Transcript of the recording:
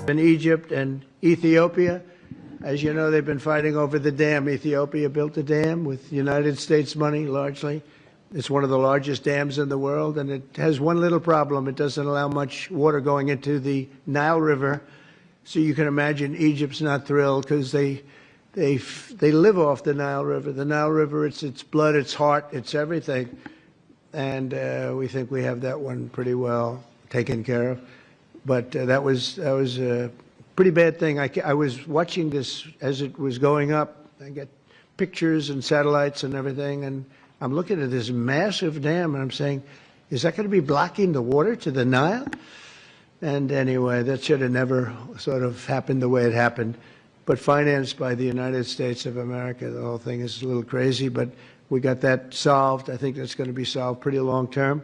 in Egypt and Ethiopia. As you know, they've been fighting over the dam. Ethiopia built a dam with United States money, largely. It's one of the largest dams in the world, and it has one little problem. It doesn't allow much water going into the Nile River. So you can imagine Egypt's not thrilled because they live off the Nile River. The Nile River, it's blood, it's heart, it's everything. And we think we have that one pretty well taken care of. But that was a pretty bad thing. I was watching this as it was going up. I get pictures and satellites and everything, and I'm looking at this massive dam, and I'm saying, is that going to be blocking the water to the Nile? And anyway, that should have never sort of happened the way it happened. But financed by the United States of America, the whole thing is a little crazy, but we got that solved. I think that's going to be solved pretty long term.